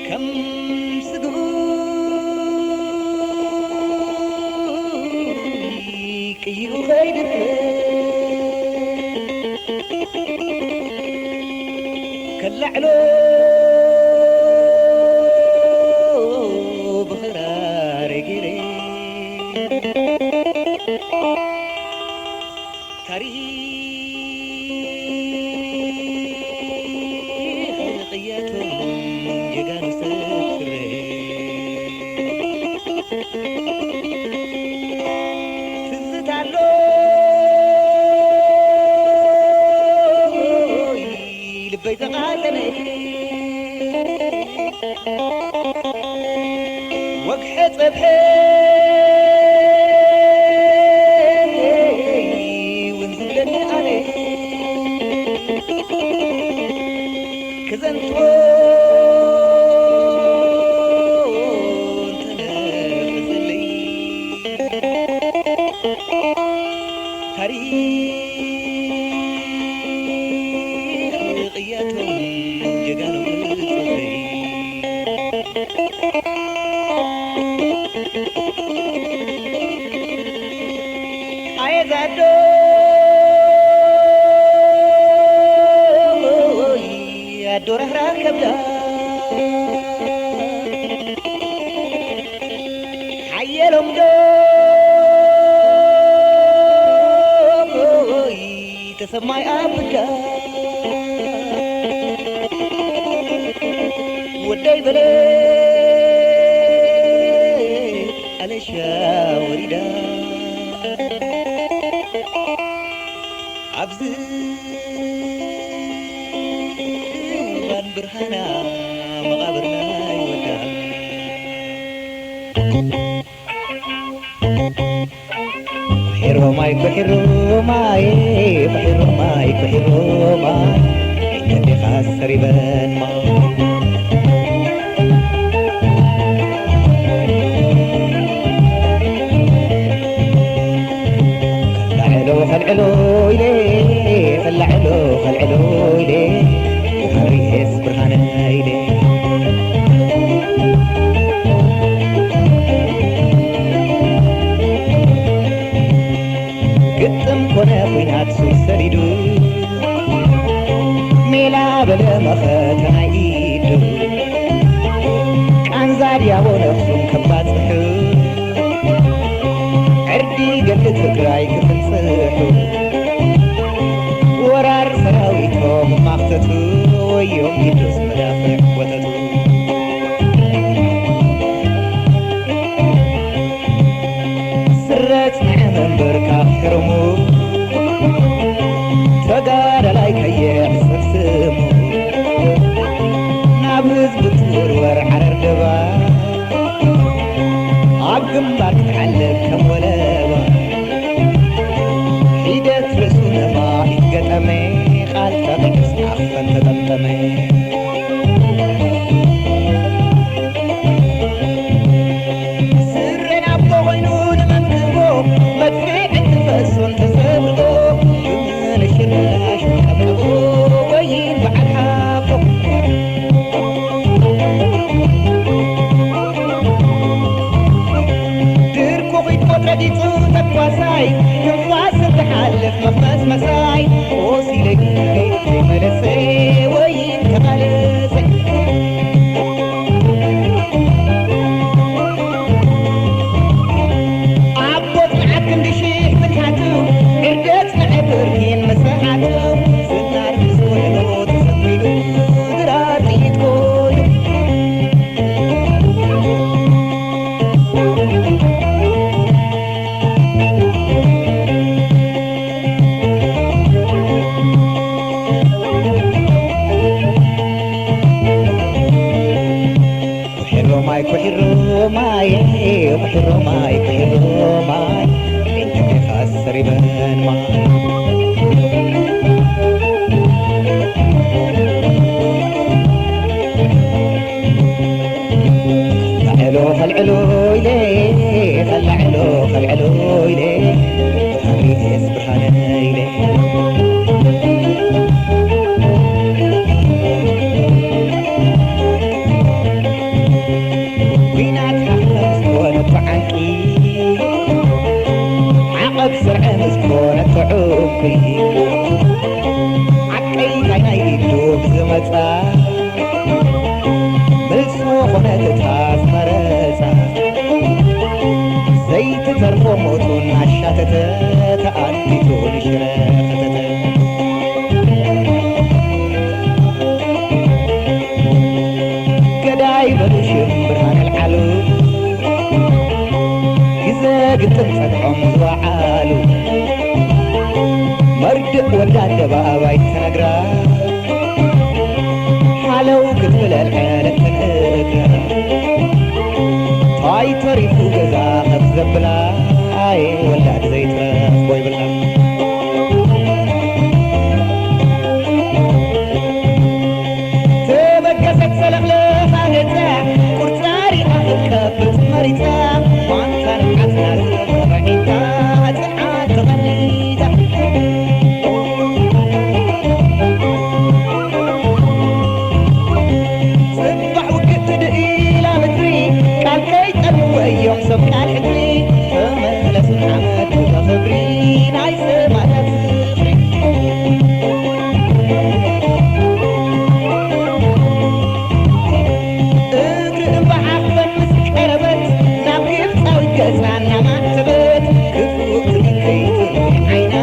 ከም ስግኡ ቅይኡ ከይድፈር ከላዕሎ ብኽራር ገይረ ታሪኽ ቅያቶም ጀጋኑ ሰብ ስረ ትዝታ ኣሎ ልበይ ተቓጸለ ወግሐ ጸብሐ እውን ዝብለኒ ኣነ ክዘንትዎ እንተነፍሰለይ ታሪኽ ቅያቶም ጀጋኑ ብጸተይ ኣየ ዛዶ ኣዶ ራህራህ ከብዳ ሓየሎም ዶ ተሰማይ ኣብዳ ወደይ በለ ኣለሻ ወሪዳ ኣብዚ እዋን ብርሃና መቓብርና ይወዳ። ኩሒሮ ማይ ኩሒሮ ማይ ኩሒሮ ማይ ኩሒሮ ማይ እንዴኻ ሰሪበን ማይ ከላዕሎ ከልዕሎ ኢለ ከላዕሎ ከልዕሎ ኢለ ብሓሪኤስ ብርሃነ ኢለ ግጥም ኮነ ኲናት ሱር ሰዲዱ ሜላ በለ መኸተ ናይ ኢዱ ቃንዛ ድያቦ ነኽሱም ከባጽሑ ዕርዲ ገድሊ ትግራይ ክፍንጽሑ ወራር ሰራዊቶም ማኽተቱ ወዮም ሂዱስ መዳፍዕ ወተቱ ስረ ጽንዐ መንበርካ ሕርሙ ተጋዳላይ ከየሕስር ስሙ ናብ ህዝቢ ትውርወር ዓረር ደባ ኣብ ግንባር ክትሓልፍ ከም ወለባ ሒደት ርእሱ ነፋሒት ገጠመ ቃል ተግዕስ ዓኽፈን ተጠምጠመ ስረ ናብቶ ኮይኑ ንመንክቦ መድፍዕ እንትፈሶ እንተሰብርጎ ሽሙ ንሽርሽ ቀብርጎ ወይን በዓል ሓቦ ድርቁ ኺድቆ ረጊጹ ተኳሳይ ትንፋስ እንትሓልፍ መኽመስ መሳይ ቆሲለ ግንገይ ዘይመለሰ ወይን ተቓለሰ ኣቦ ጽንዓት ክንዲ ሽሕ ብልሓቱ ዕርደት ንዕብርቲን መሰሓቱ ዝናር ምስ ወለሎ ተሰኪሉ ድራር ጥይት ኮይኑ ኩሒሮ ማይ ኩሒሮ ማይ ኩሒሮ ማይ ኩሒሮ ማይ እንተካ ሰሪበን ማይ ከልዕሎ ከልዕሎ ኢለ ከልዕሎ ከልዕሎ ኢለ ብሓሪኤስ ብርሃነ ኢለ ግጥም ጸንሖም ዝወዓሉ፣ መርድእ ወዳ ኣደባባይ ተነግራ፣ ሓለው ክትብል ኣልዐለት እግራ። ታይ ተሪፉ ገዛ ከፍ ዘብላ፣ ኣይ ወላድ ዘይትረፍ ወይ ብላ። ተበገሰት ሰለኽለኻ ገጻ፣ ቁርጻ ሪኣ ክትቀብጽ መሪጻ፣ ማንታ ንብዓትና ዝተመርዒታ፣ ጽንዓት ተቐኒታ። ጽባሕ ውግእ ትድኢላ ምድሪ፣ ቃል ከይጠልዎ እዮም ሰብ ቃል ሕድሪ። ተመለሱ ንዓመት ክብሪ ናይ ሰማእታት ዝኽሪ። እግሪ እምባ ዓኽበን ምስ ቀረበት፣ ናብ ግብፃዊ ገፃ እናማዕተበት፣ ክፉእ ትርኢት ከይትርኢ ዓይና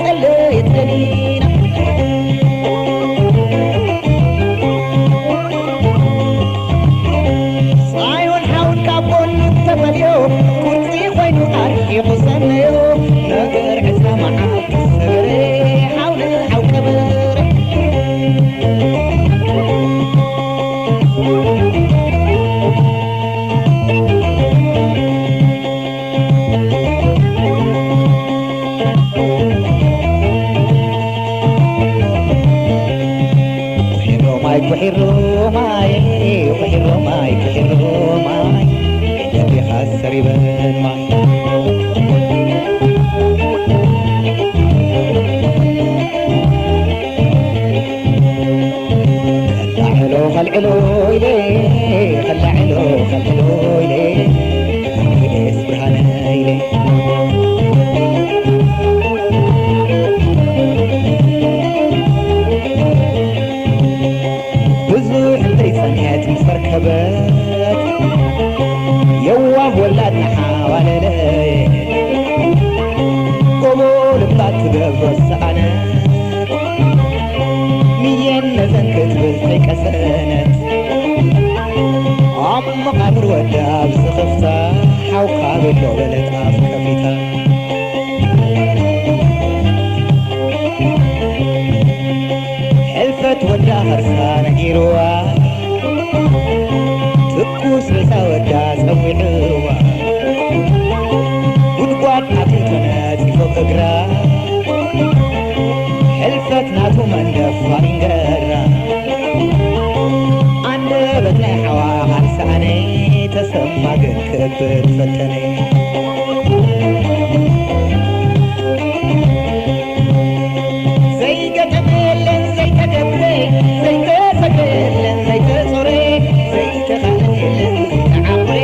ጸለየት ደኒና። ሳዮን ሓውን ካብ ጎኑ ተፈልዮ፣ ቁርፂ ኮይኑ ኣርሒቑ ሰነዮ። ነገር ዕስራ መዓልቲ ዝሰገረ፣ ሓው ንሓው ቀበረ። ኩሒሮ ማይ፣ ኩሒሮ ማይ፣ ኩሒሮ ማይ፣ ኩሒሮ ማይ፣ ከይተቢኻ ሰሪበን ማይ። ከላዕሎ ከልዕሎ ኢለ፣ ከላዕሎ ከልዕሎ ኢለ፣ ርኤስ ብርሃነ ኢለ። ብዙሕ እንተይጸንሐት ምስ ተርከበት፣ የዋህ ወላድ ንሓዋለለ። ጎቦ ልባ ትገብሮ ዝሰኣነት፣ ንየን ነዘን ክትብል ከይቀሰነት፣ ኣብ መቓብር ወዳ ኣብ ዝኸፍታ፣ ሓውካ ቤሎ በለት ኣፍ ከፊታ። ሕልፈት ወዳ ኸርሳ ነጊርዋ፣ ትኩስ ሬሳ ወዳ ጸዊዕዋ። ጉድጓድ ኣትዩ ተነጺፎ እግራ፣ ሕልፈት ናቱ መንደፍ ፋሪንገራ። ኣንደበት ናይ ሓዋ ቃል ሰኣነ፣ ተሰማ ግን ክእብድ ፈተነ። ዘይገጠመ የለን ዘይተገብረ፣ ዘይተሰግረ የለን ዘይተጾረ፣ ዘይተኻእለ የለን ዘይተዓቑረ፣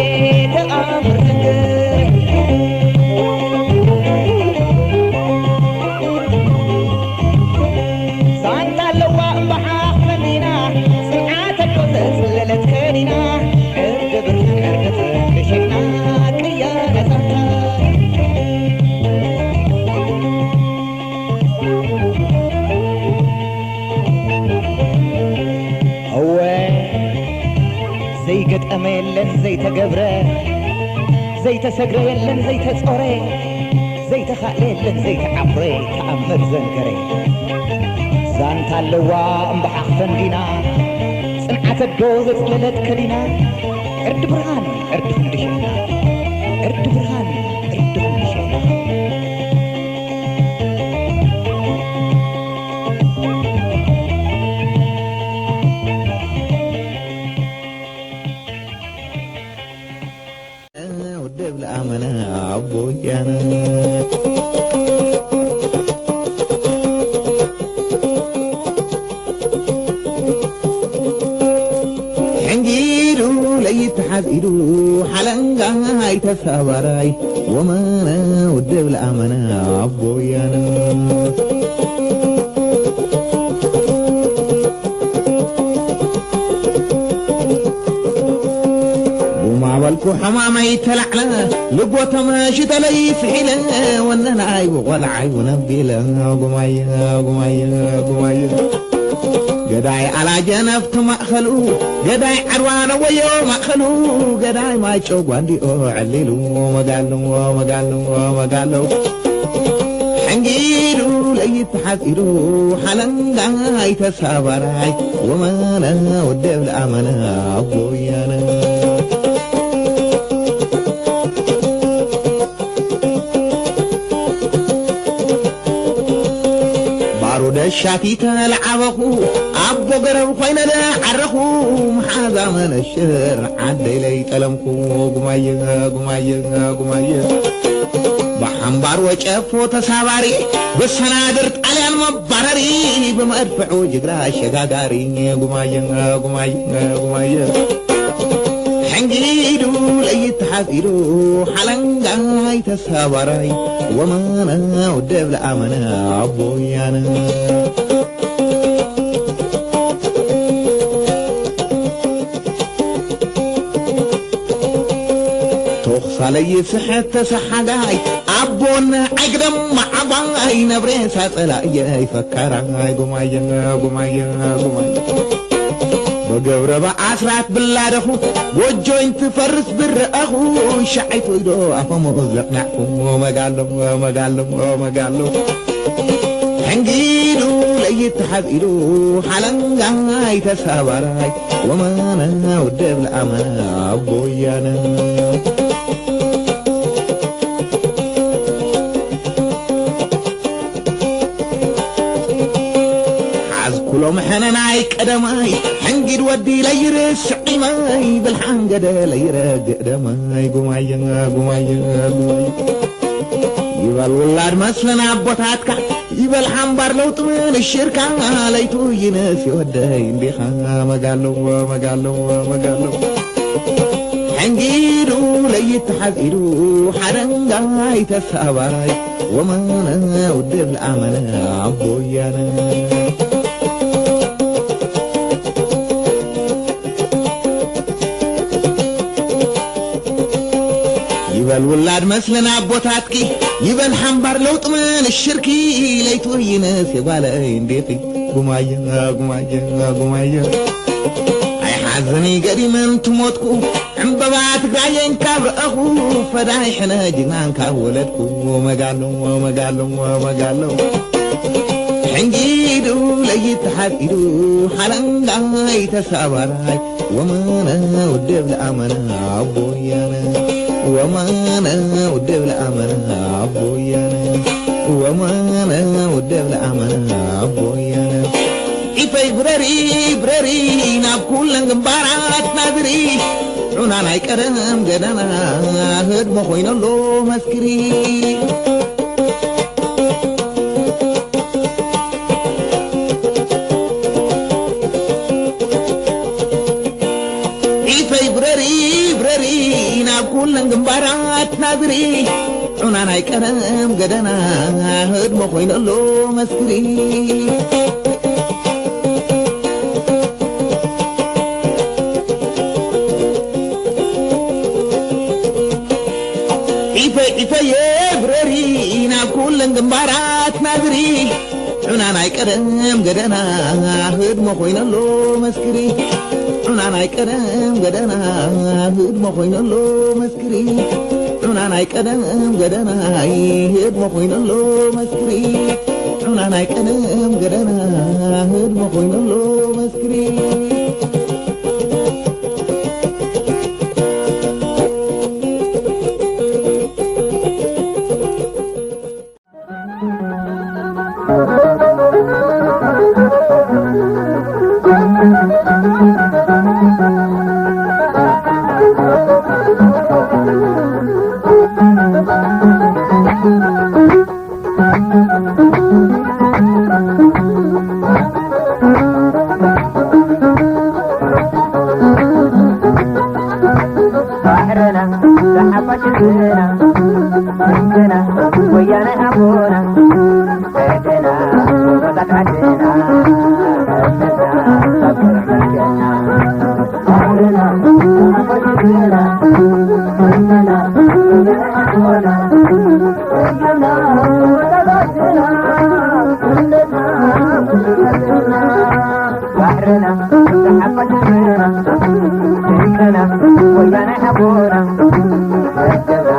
ተኣምር ዘንገረ። ዛንታ ኣለዋ እምበሓ ፈኒና፣ ጽንዓት ኣዶ ዘጽለለት ከኒና፣ ዕርዲ ብርሃን ዕርዲ ፍቕሪ ሽሕና፣ ቅያ ነጻ እወ፣ ዘይገጠመ የለን ዘይተገብረ፣ ዘይተሰግረ የለን ዘይተጾረ፣ ዘይተኻእለ የለን ዘይተዓቑረ፣ ተኣምር ዘንገረ። ዛንታ ኣለዋ እምበሓቕ ፈንዲና፣ ጽንዓት ኣዶ ዘጽለለት ከኒና፣ ዕርዲ ብርሃን ዕርዲ ክንዲ ሽሕና፣ ዕርዲ ብርሃን ዕርዲ ክንዲ ሽሕና። ውድብ ለኣመነ ኣቦ ወያነ። ሕንጊዱ ለይተሓዝ ኢዱ ሓለንጋ ኣይተሳባራይ ወመነ ውድብ ለኣመነ ኣቦ ወያነ። ጉማ በልኩ ሕማመይ ተላዕለ፣ ልጎ ተመሽጠለይ ፍሒለ፣ ወነናይ ብቖልዓይ ውነቢለ፣ ጉማየ፣ ጉማየ፣ ጉማየ። ገዳይ ኣላጀነፍቲ ማእኸሉ፣ ገዳይ ዓድዋ ነወዮ ማእኸሉ፣ ገዳይ ማይጨው ጓንዲኦ ዕሊሉ፣ መጋሉ፣ መጋሉ፣ መጋሉ። ሕንጊዱ ለይት ተሓፂሩ፣ ሓለንጋይ ተሳባራይ፣ ወመነ ወደብ ለኣመነ ኣቦያነ። ባሩደ ሻቲተ ለዓበኹ፣ ኣቦ ገረብ ኮይነ ለዓረኹ፣ መሓዛ መነሽር ዓደይ ለይጠለምኩ፣ ጉማየ፣ ጉማየ፣ ጉማየ። ብሓምባር ወጨፎ ተሳባሪ፣ ብሰናድር ጣልያን መባረሪ፣ ብመድፍዑ ጅግራ ኣሸጋጋሪ፣ ጉማየ፣ ጉማየ፣ ጉማየ። ሕንጊዱ ለይት ተሓፂሩ ሓለንጋይ ተሳባራይ ወመነ ውድብ ለኣመነ ኣቦያነ። ተኹሳ ለይስሕት ተሰሓጋይ ኣቦነ ዓግደም ማዓባይ ነብሬሳ ጸላእየ ይፈከራይ ጉማየ ጉማየ ጉማየ። በገብረ በኣስራት ብላደኹ ጎጆ እንትፈርስ ብረኣኹ ሻዓይ ኮይዶ ኣፈሙዝ ዘቕናዕኩ መጋሎ መጋሎ መጋሎ። ሕንጊሉ ለይት ተሓዚሉ ሓለንጋይ ተሳባራይ ወመነ ውድብ ለኣመነ ኣቦያነ። ሓዝኩሎም ሕነናይ ቀደማይ ሕንጊድ ወዲ ለይርስዕ ዒመይ ብልሓን ገደ ለይረግእ ደማይ ጉማየ ጉማየ ጉማየ። ይበል ውላድ መስለን ኣቦታትካ ይበል ሓምባር ለውጢ ምንሽርካ ለይቱ ይንስ ይወደይ እንዲኻ መጋሎ መጋሎ መጋሎ። ሕንጊዱ ለይት ተሓዚሉ ሓደንጋይ ተሳባራይ ወመነ ውድብ ለኣመነ ኣቦያነ። ይበል ውላድ መስለን ኣቦታትኪ ይበል ሓምባር ለውጢ ምንሽርኪ ለይቱ ይንስ የጓለይ እንዲኺ ጉማየ ጉማየ ጉማየ። ኣይሓዝን ገዲምን ትሞትኩ ዕምበባ ትግራየን ካብ ረኣኹ ፈዳይ ሕነ ጅግናን ካብ ወለድኩ መጋሎ መጋሎ መጋሎ። ሕንጊዱ ለይት ተሓዚሉ ሓለንጋይ ተሳባራይ ወመነ ውድብ ለኣመነ ኣቦያነ ወመነ ውድብ ለኣመነ ኣቦያነ ወመነ ውድብ ለኣመነ ኣቦያነ። ዒፈይ ብረሪ ብረሪ ናብ ኩለን ግንባራት ናዝሪ ዑና ናይ ቀደም ገደና ህድሞ ኮይነሎ መስክሪ። ዒፈይ ብረሪ ብረሪ ናብ ኩለን ግንባራት ናዝሪ ዑና ናይ ቀደም ገደና ህድሞ ኮይነሎ መስክሪ። ዒፈይ ዒፈየ ብረሪ ናብ ኩለን ግንባራት ናዝሪ ዑና ናይ ቀደም ገደና ህድሞ ኮይነሎ መስክሪ። ዑና ናይ ቀደም ገደና ህድሞ ኮይነሎ መስክሪ። ዑና ናይ ቀደም ገደና ህድሞ ኮይነሎ መስክሪ። ዑና ናይ ቀደም ገደና ህድሞ ኮይነሎ መስክሪ። ባሕርና ዝሓፋሽ ህዝብና፣ ህዝብና ወያነ ኣቦና፣ ዕድና ጎቦታት ዓድና፣ እምነትና ካብ ቁርዕ መትከልና። ባሕርና ዝሓፋሽ ህዝብና፣ ህዝብና ወያነ ኣቦና፣ ዕድና ጎቦታት ዓድና፣ እምነትና ካብ ቁርዕ መትከልና። ዝሓፋሽ ህዝብና ስንቅና ወያነ ሓቦና መዝገብና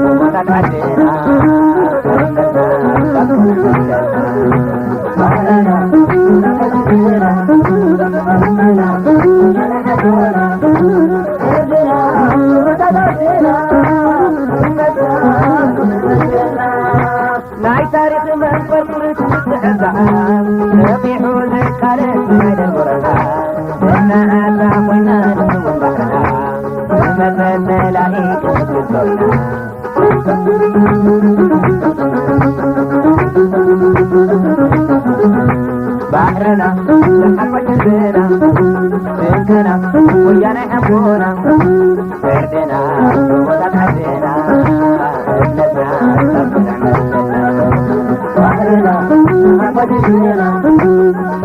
ሞታት ዓድና ናይ ታሪኽ መንፈር ትምህርት ትሕዛኣ ነቢሑ ዝቃለስ ናይ ደንጎረኻ እናኣታ ኮይና ንስውን ባሕርኻ ብመጠን መላኢ ክትግልጾ ኢና። ባሕርና ዝሓፋሽ ህዝብና ስንቅና ወያነ ሓቦና ፈርድና ሞታት ዓድና እምነትና ሳብ መሰልና ባሕርና ዝሓፋሽ ህዝብና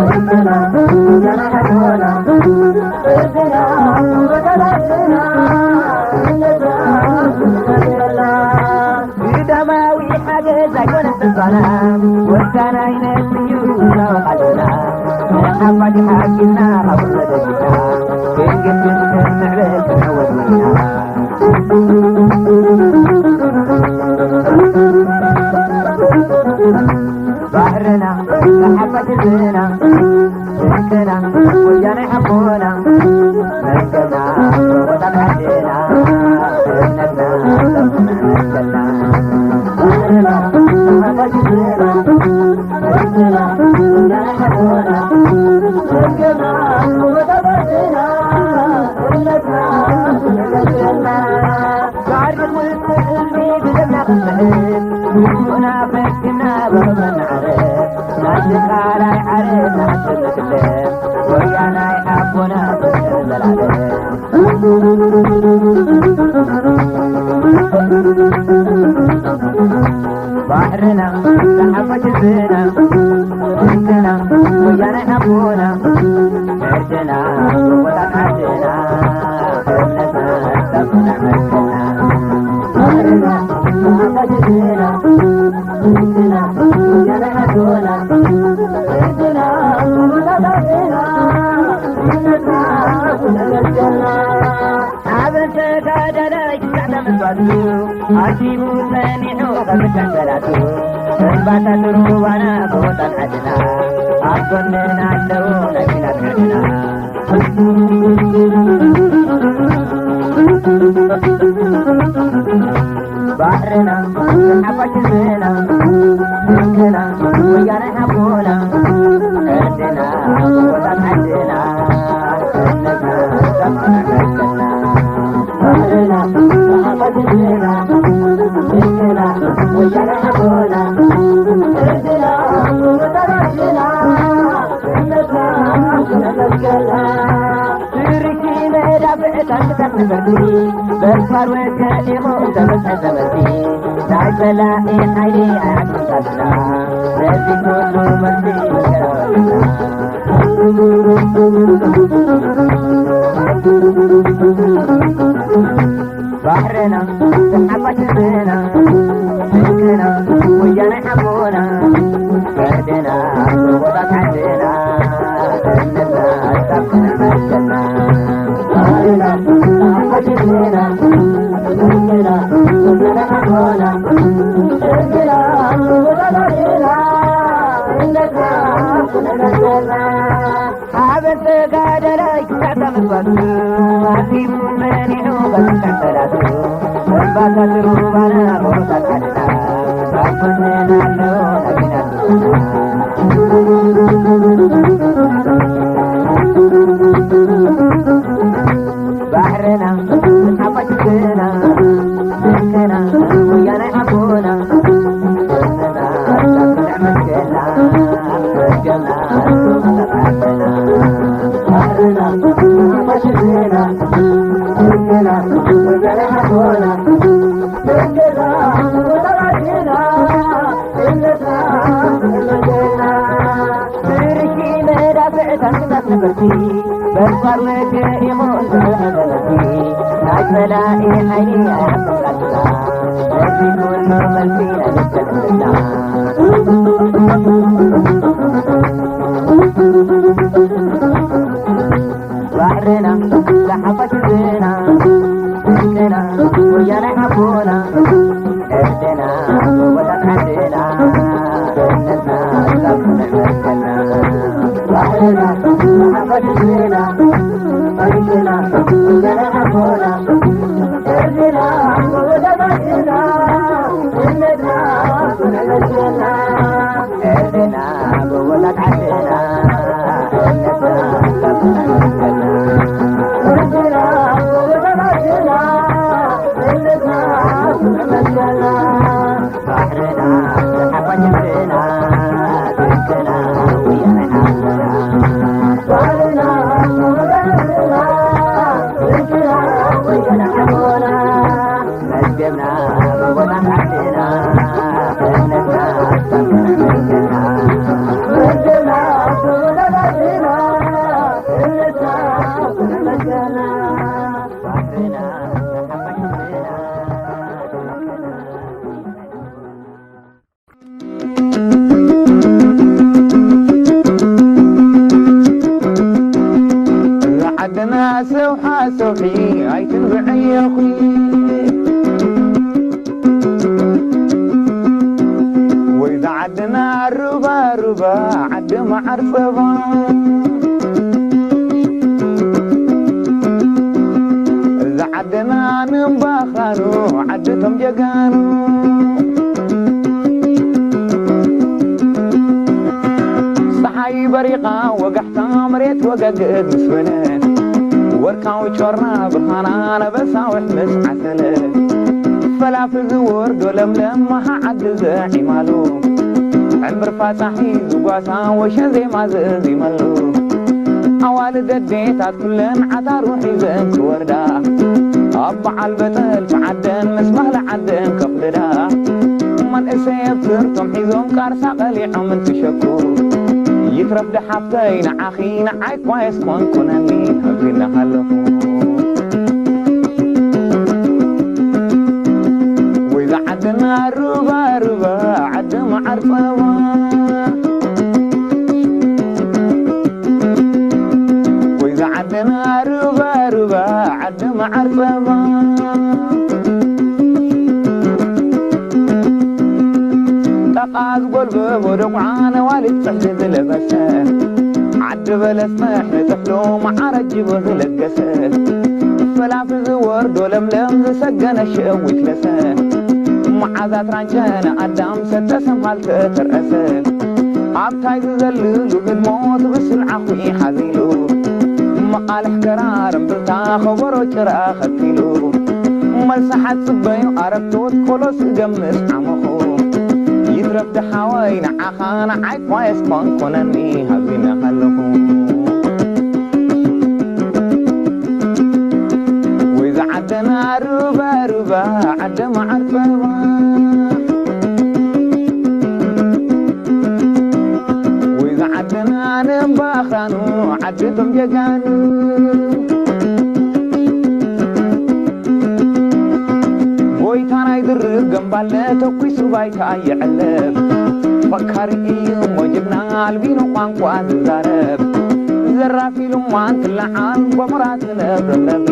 ስንቅና ወያነ ሓቦና ፈርድና ሞታት ዓድና እምነትና ሳብ መሰልና ግዳማዊ ሓገዝ ኣይኮነን ተስፋና፣ ወሳናይነት እዩ መታወቕ ዓድና። ንሓፋሽ ሓጊዝና ካብ ኩሉ ደጊፍና፣ ክንግስግስ ክንምዕብል ክንዕወት ወኒና። ባሕርና ንሓፋሽ ህዝብና ስንቅና ወያነ ሓቦና መዝገብና ሞታት ዓድና እምነትና ሰብና መዝገብና ባሕርና ንሓፋሽ ህዝብና ስንቅና ወያነ ሓቦና መዝገብና ሞታት ዓድና እምነትና መዝገብና ታሪኽ ውፅእ ህዝቢ ብደምና ክፅዕር፣ ውፁእና ፈኪና ብኽብሪ ንዓርፍ። ናትካ ናይ ዓርፍ ንዓስብ ንክልል፣ ወያናይ ሓቦና ፍቅር ዘላለም። ባሕርና ዝሓፋሽ ህዝብና፣ ስንቅና ወያናይ ሓቦና፣ ዕርድና ጎቦታት ዓድና፣ እምነትና ሳብ ጽኑዕ መትከልና። ባሕርና ዝሓፋሽ ህዝብና፣ ስንቅና ወያናይ ሓቦና፣ ዕርድና ጎቦታት ዓድና፣ እምነትና ሳብ ጽኑዕ መትከልና። ሓበን ተጋዳላይ ክሳዕ ተመስዋእቱ፣ ዓቲቡ ጸኒሑ ኸብድ ሰንሰላቱ። እምባታት ሩባና ጎቦታት ዓድና፣ ኣብ ጎንና ኣለዉ ናይ ኲናት ዕርድና። ባሕርና ሓፋሽ ህዝብና፣ ስንቅና ወያናይ ሓቦና፣ ዕርድና ጎቦታት ዓድና፣ እምነትና ሳብ ጽኑዕ መትከልና። ባሕርና ሓፋሽ ህዝብና፣ ስንቅና ወያናይ ሓቦና፣ ዕርድና ጎቦታት ዓድና፣ እምነትና ሳብ ጽኑዕ መትከልና። ብርኪ መዳፍዕ ታንክታት ነበርቲ፣ በፋር ወገን ኢኹም ተበዝሐ ዘመርቲ። ናይ ጸላኢ ሓይሊ ኣይዓግብን ቃልስና፣ ነዚ ኩሉ መልሲ መከራ ወሪድና። ባሕርና ዝሓፋሽ ህዝብና፣ ስንቅና ወያናይ ሓቦና፣ ዕርድና ጎቦታት ዓድና፣ እምነትና ሳብ ጽኑዕ መትከልና። ባሕርና ዝሓፋሽ ህዝብና፣ ስንቅና ወያናይ ሓቦና፣ ዕርድና ጎቦታት ዓድና፣ እምነትና ሳብ ጽኑዕ መትከልና። ሓበን ተጋዳላይ ክሳዕ መስዋእቱ፣ ዓቲቡ ጸኒሑ ኸብድ ሰንሰላቱ። እምባታት ሩባና ጎቦታት ዓድና፣ ኣብ ጎንና ኣለዉ ናይ ኲናት ሩባና። ባሕርና ሓፋሽ ህዝብና፣ ስንቅና ወያናይ ሓቦና፣ እምነትና ሳብ ጽኑዕ መትከልና፣ መዝገብና ሳብ ጽኑዕ መትከልና። ባሕርና ሓፋሽ ህዝብና፣ ስንቅና ወያናይ ሓቦና፣ መዝገብና ሳብ ጽኑዕ መትከልና፣ እምነትና ሳብ ጽኑዕ መትከልና። ብርኪ መዳፍዕ ታንክታት ነበርቲ፣ በፋር ወገን ኢኹም ተበዝሐ ዘመርቲ። ናይ ጸላኢ ሓይሊ ኣይዓግብን ቃልስና፣ ነዚ ኩሉ መልሲ ናይ መትከል እምነትና። ዓድና፣ ዝሓፋሽ ህዝብና፣ ስንቅና፣ ወያነ ሓቦና፣ ኤርትራና፣ ጎቦታት ዓድና፣ እምነትና፣ ዛፍ መመከትና። ባሕርና፣ ዝሓፋሽ ህዝብና፣ ስንቅና፣ ወያነ ሓቦና፣ ኤርትራና፣ ጎቦታት ዓድና፣ እምነትና፣ መመከትና። ዓድና ሰውሓ ሰውሒ ኣይትንብዐየኹ። ወይ ዝዓድና ሩባ ሩባ ዓዲ መዓር ጸባ። እዛ ዓድና ንባኽራኑ ዓዲ ቶም ጀጋኑ። ፀሓይ በሪቓ ወጋሕታ መሬት ወገግእ ምስ በለ፣ ወርቃዊ ጮራ ብርሃና ነበሳውሕ ምስ ዓሰለ፣ ፈላፊ ዝወርዶ ለምለም መሃ ዓዲ ዘዒማሉ፣ ዕምብርፋ ፃሒ ዝጓሳ ወሸ ዜማ ዝእዚመሉ፣ ኣዋልድ ኣዴታት ኩለን ዓታሩ ሒዘን ክወርዳ፣ ኣብ በዓል በጠልፊ ዓደን ምስ ባህሊ ዓደን ከኽብዳ፣ መንእሰይ ኣብትርቶም ሒዞም ቃርሳ ቀሊዖም እንትሸኩ፣ ይትረፍ ደሓፍተይ ንዓኺ ንዓይ እኳ የስኮንኩነኒ፣ ሃቢና ኣለኹ። ወይ ዝዓድና ሩባ ሩባ ዓዲ መዓር ጸባ። ወይ ዝዓድና ሩባ ሩባ ዓዲ መዓር ጸባ። ጠቓ ዝጎልበቦ ደጉዓ ነዋልድ ጽሕዲ ዝለበሰ፣ ዓዲ በለስ ምሕሪ ጥሕሎ መዓር ኣጅቦ ዝለገሰ፣ ፈላፊ ዝወርዶ ለምለም ዝሰገነ ሸዊት ለሰ፣ መዓዛት ራንጨነ ኣዳም ሰተ ሰምሃል ተተርአሰ፣ ኣብታይ ዝዘልሉ ህድሞት ብስል ዓኹ ሓዚሉ፣ መቓልሕ ከራር እምብልታ ከበሮ ጭራ ኸቲሉ፣ መልሲ ሓጽበዩ ኣረግቶት ቆሎስ እገምስ ዓመኹ፣ ይትረፍ ደሓወይ ንዓኻ ንዓይ ኳ የስኮንኮነኒ፣ ሃቢና ኣለኹ። ወይ ዝዓደና ሩባ ሩባ ዓደ መዓር ጸባ። ወይ ዝዓደና ንባኽራኑ ዓዲ ቶም ጀጋኑ። ጎይታ ናይ ድርብ ገምባለ ተኲሱ ባይታ የዕለብ። ፈካሪ እዩ እሞ ጅግና ኣልቢኑ ቋንቋ ዝዛረብ። ዘራፍ ኢሉ እሞ እንትለዓል ጎመራ ትነብረብረቢ።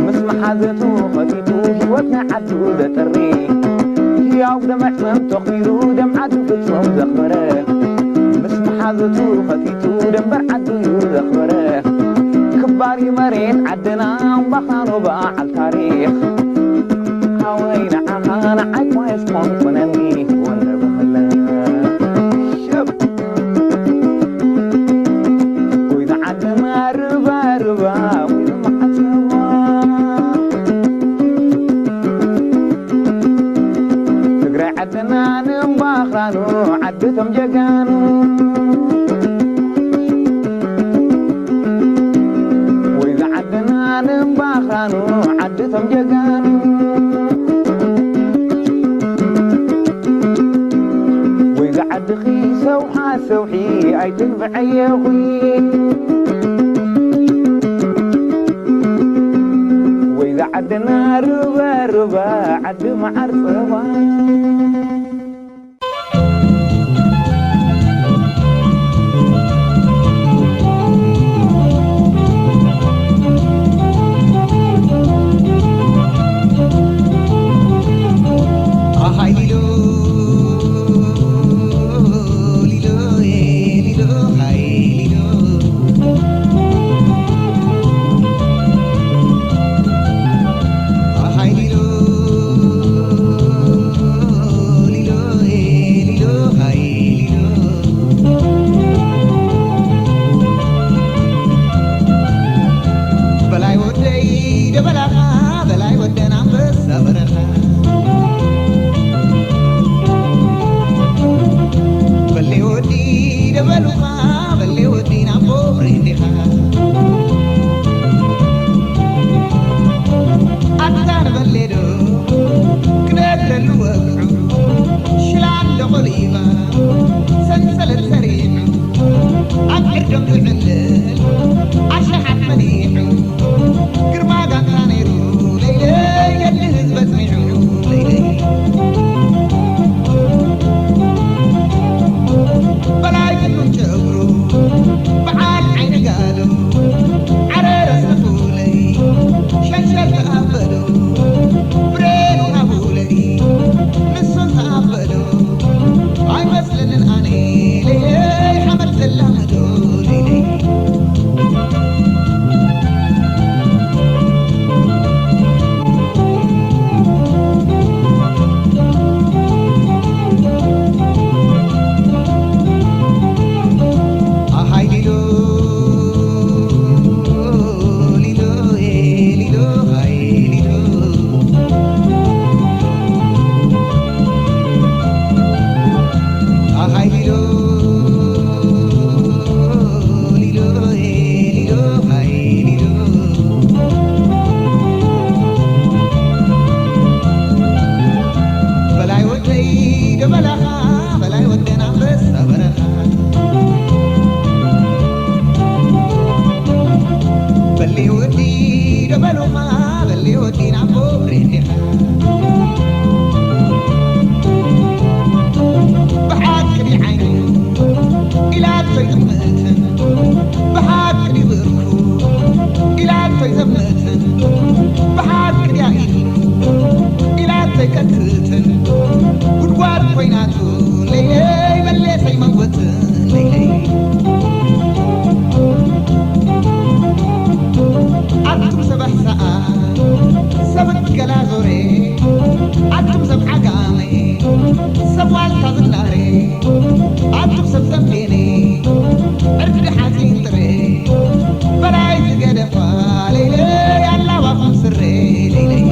ምስ መሓዘቱ ኸቲቱ ህይወት ናይ ዓዱ ዘጥሪ። ህያው ደመ ሕመም ተኽቢሩ ደም ዓዱ ፍጹም ዘኽበረ። ምስ መሓዘቱ ኸቲቱ ደንበር ዓዱ እዩ ዘኽበረ። ክባር እዩ መሬት ዓድና እምባኻ ኖ በዓል ታሪኽ። ሃወይ ንዓኻ ንዓይ ኳ የስኮንኩነኒ ወንደ ባህለ። ሸብ። ወይ ዝዓድና ርባ ርባ ወይ ዝመሓሰባ። ትግራይ ዓድና ንእምባኽራኑ ዓድቶም ጀጋኑ። ወይ ዝዓድና ንእምባኽራኑ ዓድቶም ጀጋኑ። ወይ ዝዓድኺ ሰውሓ ሰውሒ ኣይትንብዐየኹ። ወይ ዝዓድና ርባ ርባ ዓዲ መዓር ጸባ። በሊ ወዲ ዶ በሉኻ፣ በሊ ወዲ ናብ ቦብሬ ዲኻ? ብሓቂ ድዩ ዓይኑ ኢላቶ ይጥምትን፣ ብሓቂ ድዩ ብርኩ ኢላቶ ይዘምትን፣ ብሓቂ ድያ ኢዱ ኢላቶ ይከትትን፣ ጉድጓድ ኮይናቱ ለይለይ በሌሰይ መንጎትን ለይለይ። ኣቱም ሰብ ኣሕሳኣ፣ ሰብ ገላዞሬ፣ ኣቱም ሰብ ዓጋሜ፣ ሰብ ዋልታ ዝናሬ፣ ኣቱም ሰብ ዘምቤኔ፣ ዕርዲ ሓፂን ጥሬ፣ በላይ ዝገደፋ ለይለይ ኣላባኹም ስሬ ለይለይ።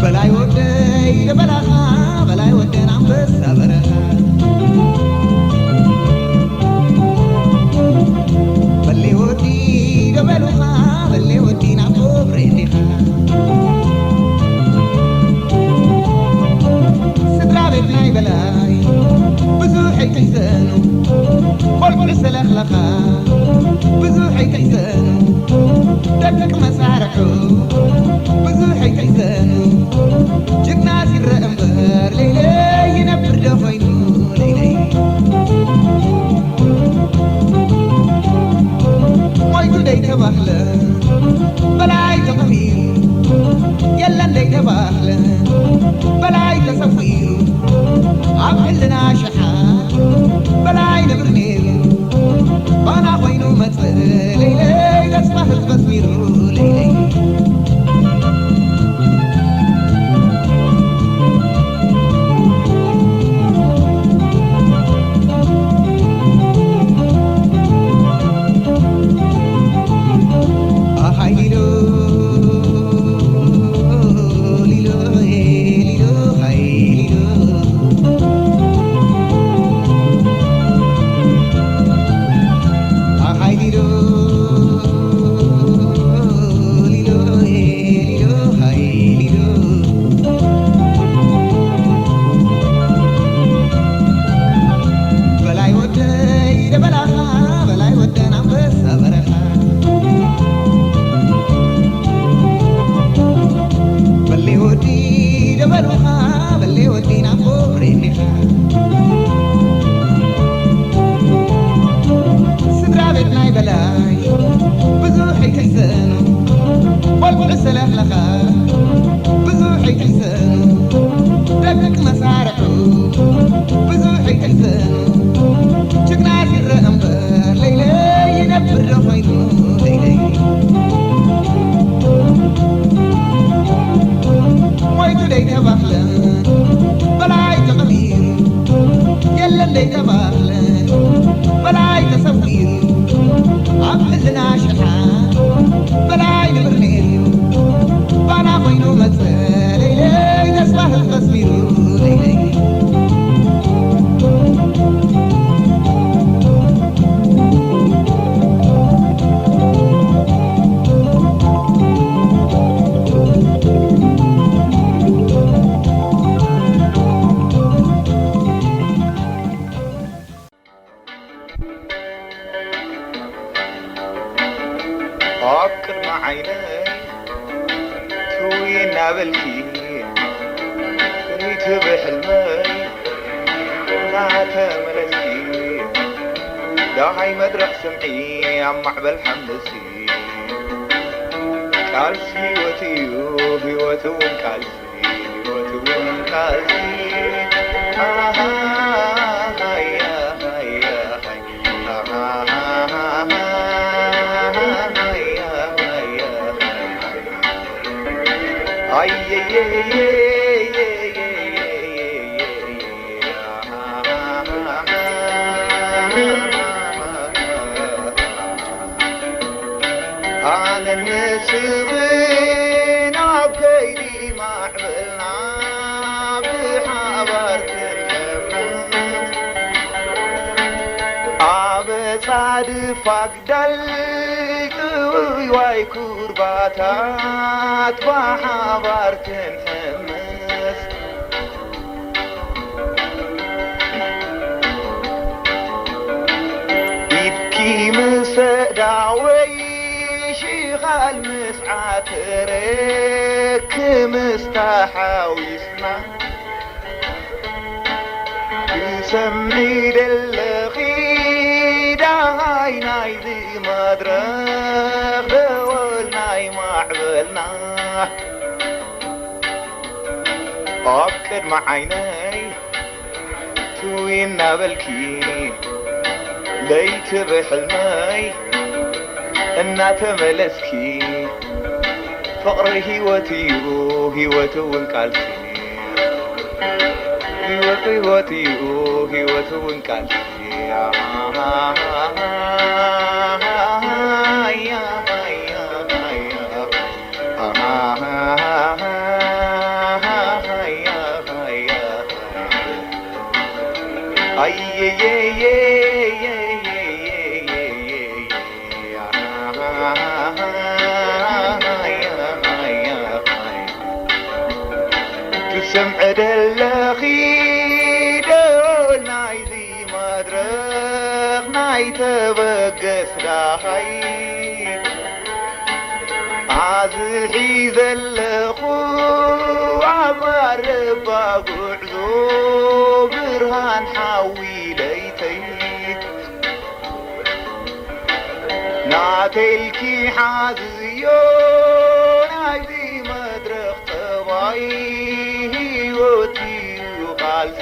በላይ ወደይ ደበላኻ፣ በላይ ወደን ኣንበሳ በረኻ። በሌ ወዲ ደበሉኻ፣ በሌ ወዲ ናብ ጎብሬ ዲኻ? ስድራ ቤት ናይ በላይ ብዙሕ ኣይትሕዘኑ፣ ቆልዑ ሰለኽለኻ ብዙሕ ኣይትሕዘኑ፣ ደቂ መሳርሑ ብዙሕ ኣይትሕዘኑ። ጅግና ይረአ እምበር ለይለይ ይነብር ዶ ኮይኑ ለይለይ? ሞይቱ ደይተባህለ በላይ ተቐቢሩ፣ የለን ደይተባህለ በላይ ተሰዊሩ፣ ኣብ ሕልና ሸሓት በላይ ነብር ነይሩ። ባና ኮይኑ መጸ ለይለይ፣ ተስፋ ህዝቢ ኣስሚሩ ለይለይ። ኣሃይ ሊሎ፣ ሊሎ፣ ሊሎ፣ ሃይ ሊሎ። ኣሃይ ሊሎ፣ ሊሎ፣ ሊሎ፣ ሃይ ሊሎ። በላይ ወደይ ደበላኻ፣ በላይ ወደን ኣንበሳ በረኻ። በሌ ወዲ ደበሉኻ፣ በሌ ወዲ ናብ ጎብሬ እንዲኻ። ስድራ ቤት ናይ በላይ ብዙሕ ኣይትሕዘኑ፣ ቆልዑ ሰለኽለኻ ብዙሕ ኣይትሕዘኑ፣ ደቂ መሳርሑ ብዙሕ ኣይትሕዘኑ። ጅግና ይረአ እምበር ለይለይ ይነብር ዶ ኮይኑ ለይለይ? ሞይቱ ደይተባህለ በላይ ተቐቢሩ፣ የለን ደይተባህለ በላይ ተሰዊሩ፣ ኣብ ሕልና ሽሓ በላይ ንብር ነይሩ። ባና ኮይኑ መጸ ለይለይ፣ ተስፋ ህዝቢ ኣስሚሩ ለይለይ። ኣብ ቅድሚ ዓይነይ ትውይ እናበልኪ፣ ፍርይቲ ብሕልመይ እናተመለስኪ፣ ደሃይ መድረኽ ስምዒ ኣብ ማዕበል ሓምሲ። ቃልሲ ህይወት እዩ፣ ህይወት እውን ቃልሲ፣ ህይወት እውን ቃልሲ። ኣሃ፣ ሃያ፣ ሃያ፣ ሃያ። ድፋግ ዳል ጥውይዋይ ኩርባታት ብሓባር ክንሕምስ። ኢድኪ ምስ ኣእዳወይ ሽኻል ምስ ዓተረ ክምስ ተሓዊስና። ትሰምዒ ደለኺ ዳሃይ ናይዚ መድረኽ ደወል ናይ ማዕበልና ኣብ ቅድሚ ዓይነይ ትውይ እናበልኪ ለይቲ ብሕልመይ እናተመለስኪ ፍቕሪ ህይወት እዩ ህይወት እውን ቃልሲ ህይወት ህይወት እዩ ህይወት እውን ቃልሲ ትሰምዐ ደለኺ ዶ ናይዚ መድረኽ ናይ ተበገስ ዳሃይ ኣዝሒ ዘለኹ ኣብ ኣረባ ጉዕዞ ብርሃን ሓዊ ለይተይ ናተይልኪ ሓዝዮ ናይዚ መድረኽ ጠባይ ህይወት እዩ ቃልሲ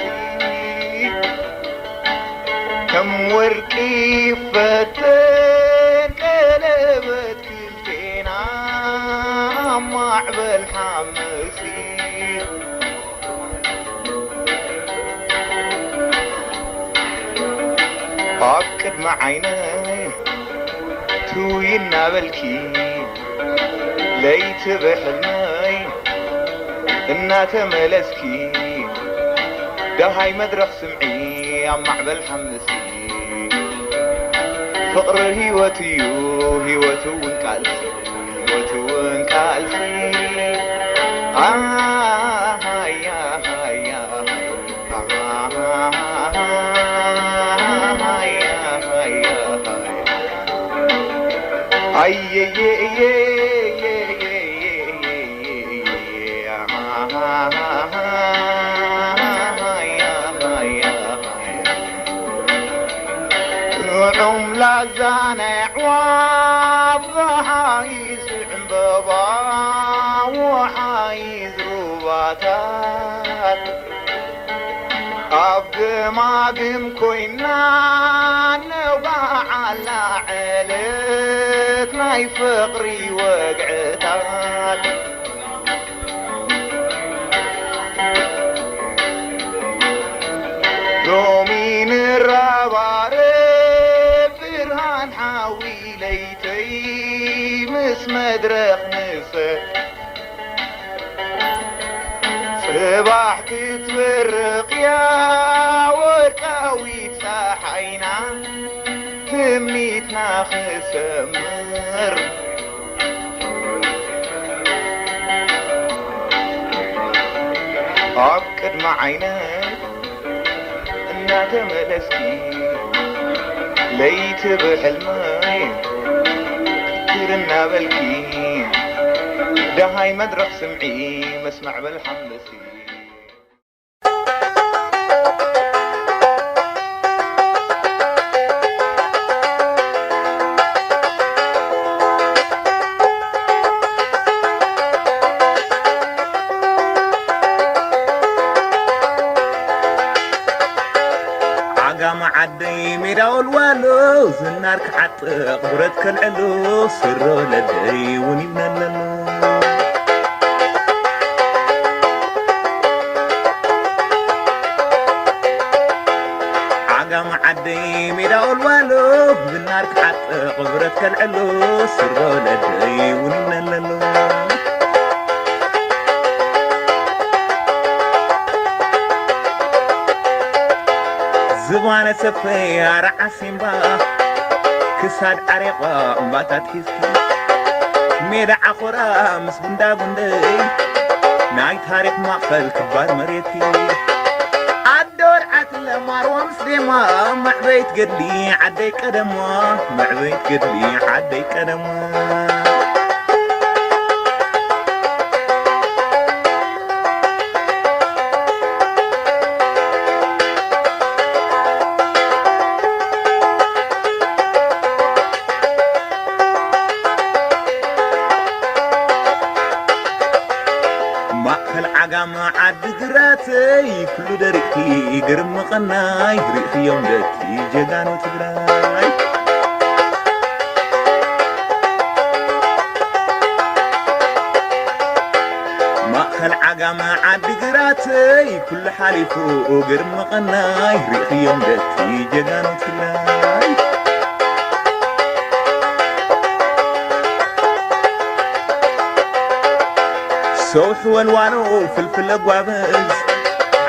ከም ወርቂ ይፈተን ቀለበት ክልቴና ኣብ ማዕበል ሓመሲ ኣብ ቅድሚ ዓይነይ ትውይ እናበልኪ ለይቲ ብሕልመይ እናተመለስኪ ደሃይ መድረኽ ስምዒ ኣብ ማዕበል ሓምሲ ፍቕሪ ህይወት እዩ ህይወት እውን ቃልሲ ህይወት እውን ቃልሲ ኣሃያ ሃያ ጥዑም ላዛ ናይ ኣዕዋፍ፣ ወሓይዝ ዕምበባ፣ ወሓይዝ ሩባታት፣ ኣብ ገማግም ኮይና ነውዓላ ዕለት ናይ ፍቕሪ ወግዕታት። ሎሚ ንረባረብ ብርሃን ሓዊ ለይተይ ምስ መድረኽ ንሰ ጽባሕ ክትበርቕ እያ ወርቃዊት ጸሓይና ትምኒትና ክሰምር። ኣብ ቅድሚ ዓይነይ እናተመለስኪ ለይቲ ብሕልመይ ክትር እናበልኪ ደሃይ መድረኽ ስምዒ መስማዕ በል ሓምሲ። ዓጋመ ዓደይ ሜዳ ወልዋሎ ዝናር ክዓጥቕ ብረት ከልዕሎ ስረ ወለደይ እውን ይብነለሎ። ዓጋመ ዓደይ ሜዳ ወልዋሎ ዝናር ክዓጥቕ ብረት ከልዕሎ ስረ ወለደይ እውን ይብነለሎ። ዝባነ ሰፈይ ኣርዓ ሲምባ ክሳድ ዓሬቋ እምባታት ሒዝኪ፣ ሜዳ ዓኾራ ምስ ጉንዳ ጉንደይ፣ ናይ ታሪኽ ማእኸል ክባር መሬትኪ። ኣደ ወርዓት ለማርዋ ምስ ዴማ፣ መዕበይት ገድሊ ዓደይ ቀደማ፣ መዕበይት ገድሊ ዓደይ ቀደማ። ማእከል ዓጋመ ዓዲ ግራተይ፣ ኩሉ ደሪቕኪ ግርም ምቕናይ፣ ርኢኽዮም ደኪ ጀጋኑ ትግራይ። ማእኸል ዓጋመ ዓዲ ግራተይ፣ ኩሉ ሓሊፉ ግርም ምቕናይ፣ ርኢኽዮም ደኪ ጀጋኑ ትግራይ። ሰውሒ ወልዋሎ ፍልፍል ለጓብዝ፣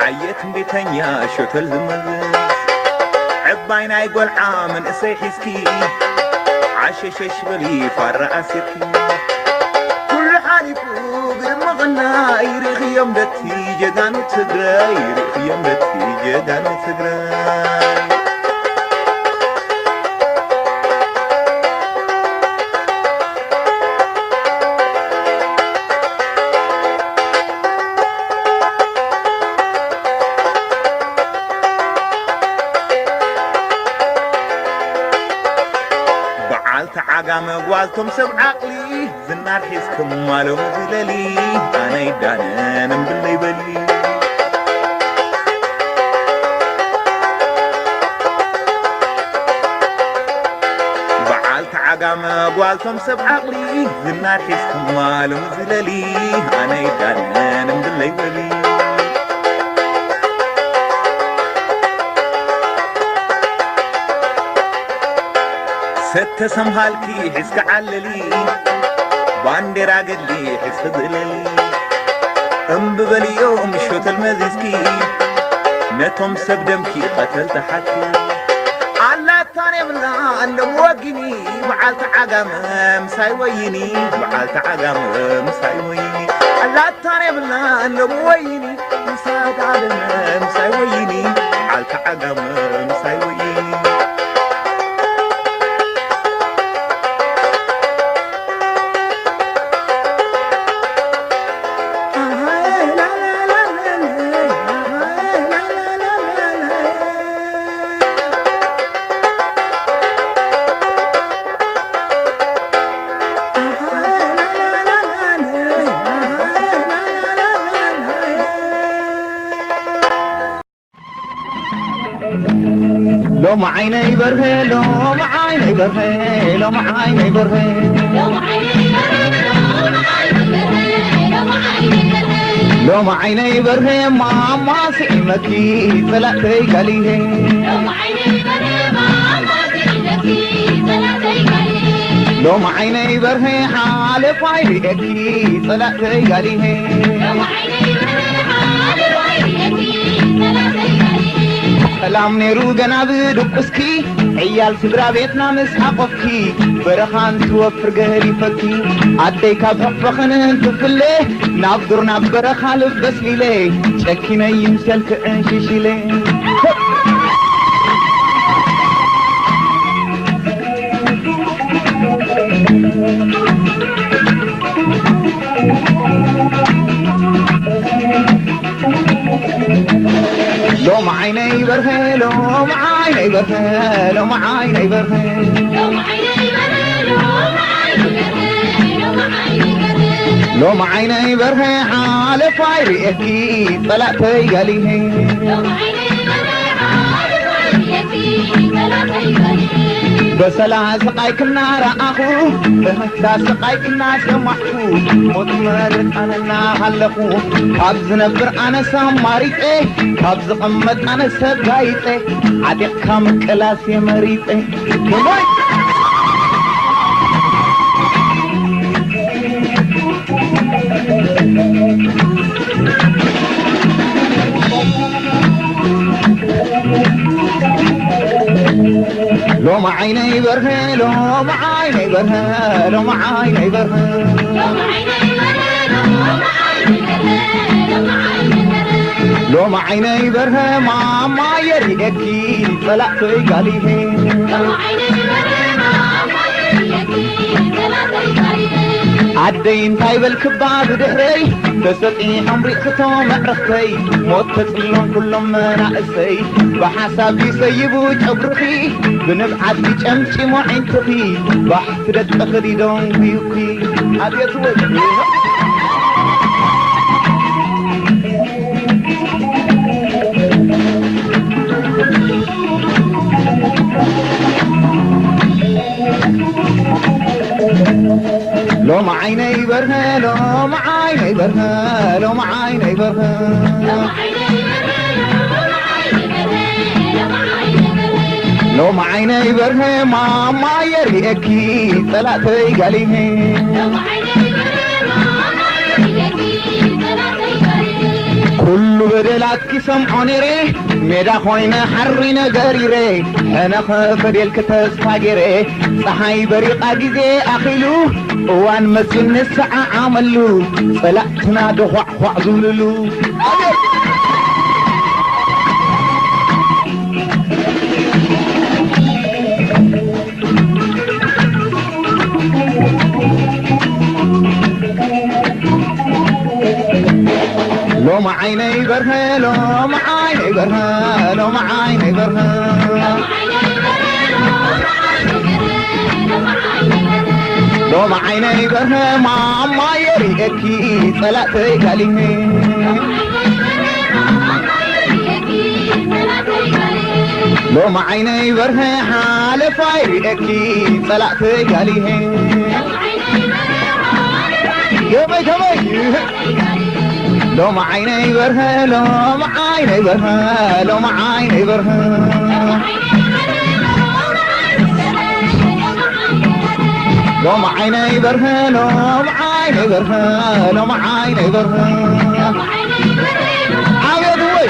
ዓየት እምቢተኛ ሸቶል ዝመዝዝ፣ ዕባይ ናይ ጓልዓ መንእሰይ ሒዝኪ፣ ዓሸሸሽ በሊ ፋራ ኣሲርኪ። ኩሉ ሓሊፉ ግርም ምቕናይ፣ ርኢኽዮም ደቲ ጀጋኑ ትግራይ፣ ርኢኽዮም ደቲ ጀጋኑ ትግራይ። በዓልቲ ዓጋመ ጓልቶም ሰብ ዓቕሊ፣ ዝናር ሒዝክማ ሎሚ ዝለሊ፣ ኣነ ይዳነን እምብለይ በሊ። በዓልቲ ዓጋመ ጓልቶም ሰብ ዓቕሊ፣ ዝናር ሒዝክማ ሎሚ ዝለሊ፣ ኣነ ይዳነን እምብለይ በሊ። ሰተ ሰምሃልኪ ሒዝኪ ዓለሊ፣ ባንዴራ ገድሊ ሒዝኪ ዝለሊ። እምቢ በልዮም ሸቶል መዚዝኪ፣ ነቶም ሰብ ደምኪ ቀተልቲ ሓኪ። ኣላታን የብላን ሎም ወጊኒ፣ በዓልቲ ዓጋመ ምሳይ ወይኒ፣ በዓልቲ ዓጋመ ምሳይ ወይኒ። ኣላታን የብላን ሎም ወይኒ፣ ምሳይ ዓጋመ ምሳይ ወይኒ፣ በዓልቲ ዓጋመ ምሳይ ወይኒ። ሎሚ ዓይነይ በርሀ፣ ሎሚ ዓይነይ በርሀ፣ ሎሚ ዓይነይ በርሀ። ሎሚ ዓይነይ በርሀ፣ ማማ ስዒመኪ፣ ጸላእተይ ጋሊሄ። ሎሚ ዓይነይ በርሀ፣ ሓለፋይ ርእየኪ፣ ጸላእተይ ጋሊሄ። ሰላም ነይሩ ገና ብድቁስኪ፣ ዕያል ስድራ ቤትና ምስ ሓቆፍኪ፣ በረኻ እንትወፍር ገሊፈኪ፣ ኣደይ ካብ ሕቕፍኽን እንትፍለ፣ ናብ ዱር ናብ በረኻ ልበስ ሊለ፣ ጨኪነ ይምሰልኪ ዕንሽሽለ። ሎሚ ዓይነይ በርሀ፣ ሎሚ ዓይነይ በርሀ፣ ሎሚ ዓይነይ በርሀ። ሎሚ ዓይነይ በርሀ፣ ሓለፋይ ርእየኪ፣ ጸላእተይ ጋሊሄ። በሰላ ስቓይ ክናረኣኹ፣ በመክዳ ስቓይ ክናሰማዕኩ፣ ሞት መርቃን እናሃለኹ፣ ካብ ዝነብር ኣነስ ኣማሪፀ፣ ካብ ዝቕመጥ ኣነስ ተጋይፀ፣ ዓጢቕካ ምቅላስ የመሪፀ። ከማይ ሎሚ ዓይነይ በርሀ፣ ሎሚ ዓይነይ በርሀ፣ ሎሚ ዓይነይ በርሀ። ሎሚ ዓይነይ በርሀ ማማ የርእየኪ ጸላእተይ ጋሊሄ። ኣደይ እንታይ በልክባ ብድሕረይ ተሰጢሖም ሪእኽቶ መዕርኽተይ ሞት ተጽሎም ኩሎም መናእሰይ ብሓሳብ ይሰይቡ ጨጉርኺ ብንብዓት ይጨምጭሞ ዓይንትኺ ባሕ ትደቂ ኽዲዶም ጉዩኪ ኣብየት ወይ ሎሚ ዓይነይ በርሀ ሎሚ ዓይነይ በርሀ ሎሚ ዓይነይ በርሀ ሎሚ ዓይነይ በርሀ ማማ የርእየኪ ጸላእተይ ጋሊሄ ኩሉ በደላት ክሰምዖ ነይረ ሜዳ ኮይነ ሓሪ ነገሪረ ሕነ ከፈድየልኪ ተስፋ ገይረ ፀሓይ በሪቓ ግዜ ኣኺሉ እዋን መፅዩ ንሰዓዓመሉ ጸላእትና ደዃዕኳዕ ዝብልሉ ሎሚ ዓይነይ በርሀ ሎሚ ዓይነይ በርሀ ሎሚ ዓይነይ በርሀ ሎሚ ዓይነይ በርሀ ማማ የርእየኪ ጸላእተይ ጋሊሄ ሎሚ ዓይነይ በርሀ ሓለፋ ይርእየኪ ጸላእተይ ጋሊሄ ከመይ ከመይ ሎሚ ዓይነይ በርሀ ሎሚ ዓይነይ በርሀ ሎሚ ዓይነይ በርሀ ሎሚ ዓይነይ በርሀ ሎሚ ዓይነይ በርሀ ሎሚ ዓይነይ በርሀ ዓብየት ወይ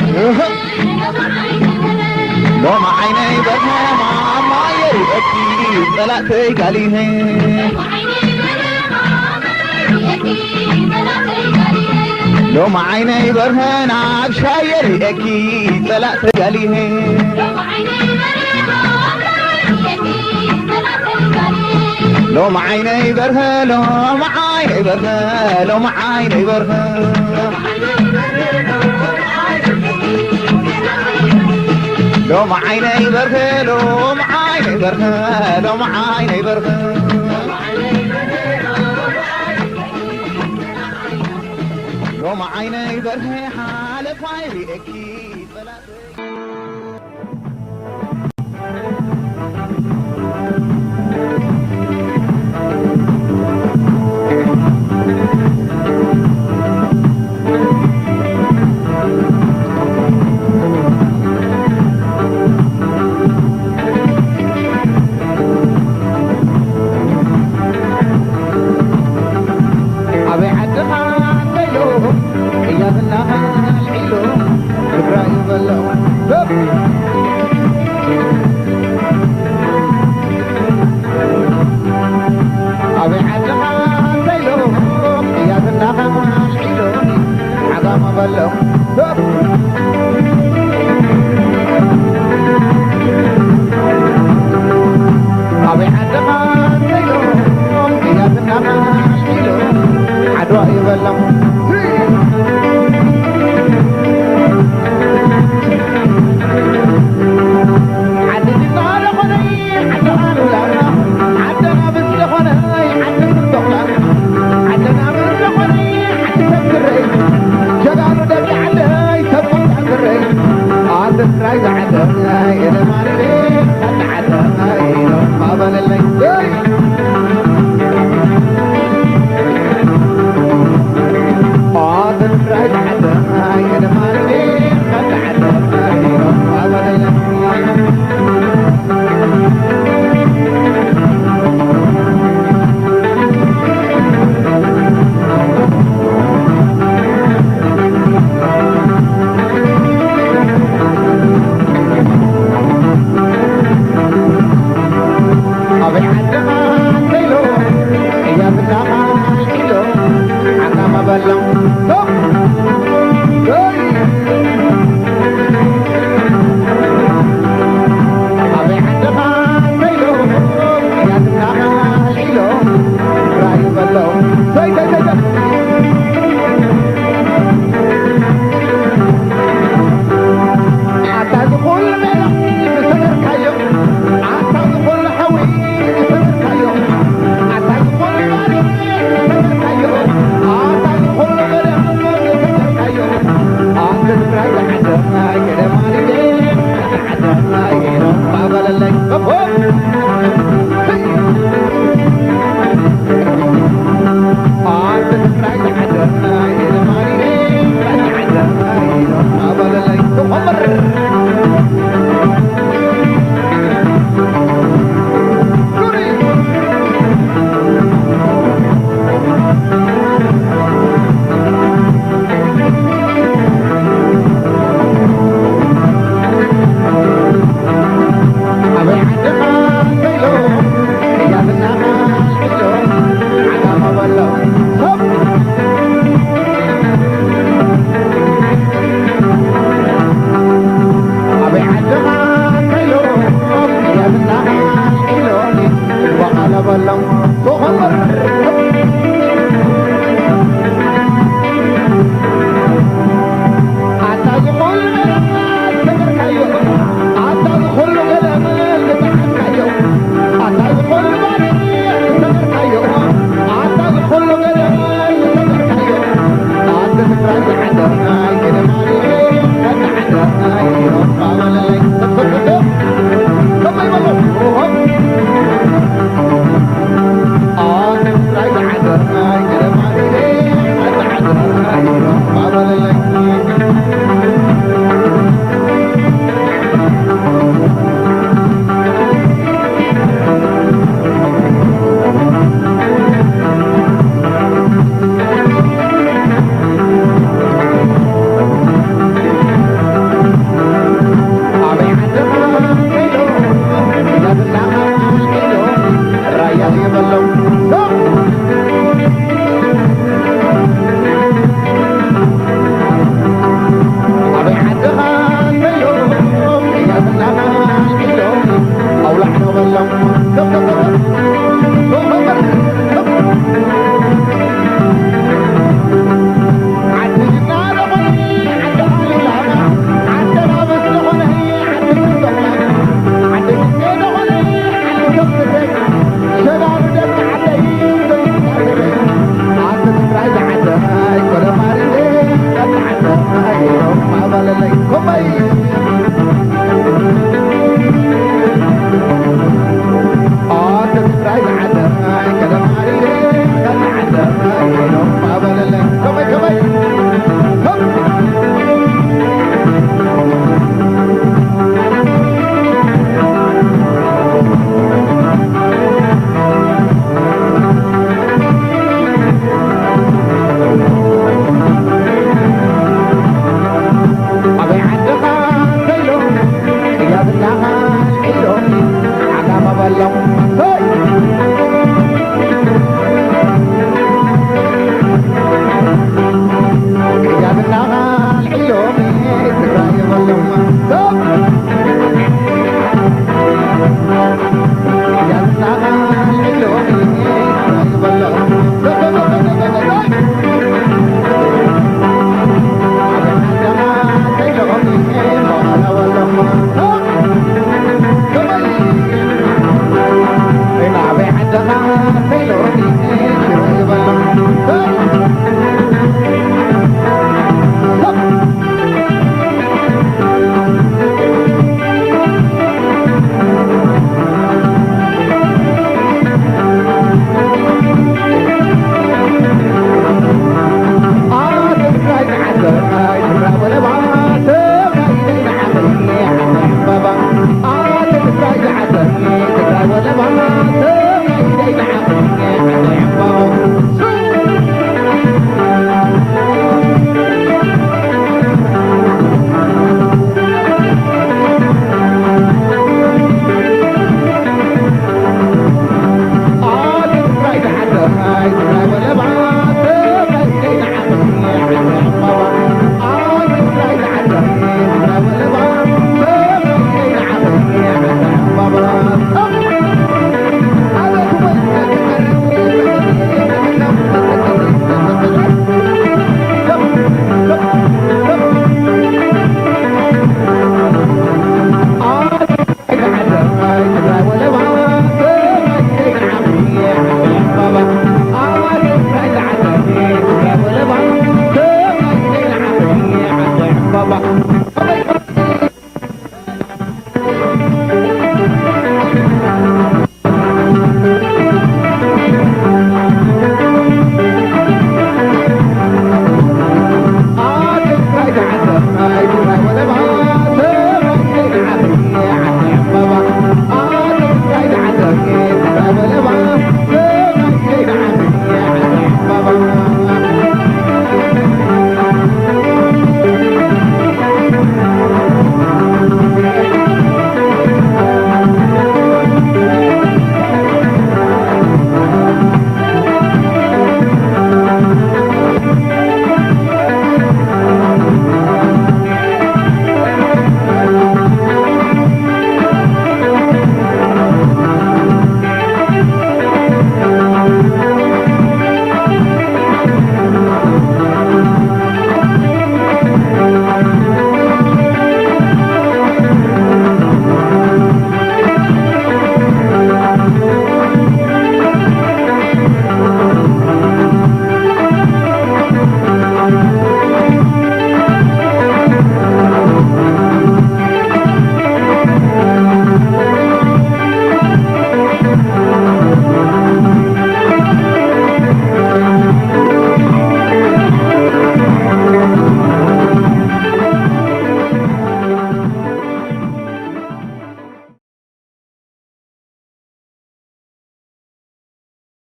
ሎሚ ዓይነይ በርሀ ማማ የርእየኪ ጸላእተይ ጋሊሄ ሎሚ ዓይነይ በርሀ ናብ ሻየ ርእየኪ ጸላእ ተጋሊሀ ሎሚ ዓይነይ በርሀ ሎሚ ዓይነይ በርሀ ሎሚ ዓይነይ በርሀ ሎሚ ዓይነይ በርሀ ሎሚ ዓይነይ በርሀ ሎሚ ዓይነይ በርሀ ሎሚ ዓይነይ በርሀ ሓለፋይ ርእየኪ ጸላእተይ ኣበይ ዓድኻ እንተይሉ ቅያትና ኣልዒሉ ትግራይ በሎ ኣበይ ዓድኻ እንተይሉ ቅያትና ኣልዒሉ ዓጋመ በሎ ኣበይ ዓድኻ እንተይሉ ቅያትና ኣልዒሉ ዓድዋ ይበሎ ዓዲ ዲዛ ዝኾነ ዓዲ ኣሉላ ዓደና ብዝኾነ ዓዲ ምርቶኽላ ዓደና ብዝኾነ ዓዲ ሰብ ክረይ ጀጋኑ ደቂ ዓደይ ሰብ ቁምጣ ክረይ ኣትራይ ዝዓደይ እለማርቤ ዓደይ ማበለለይ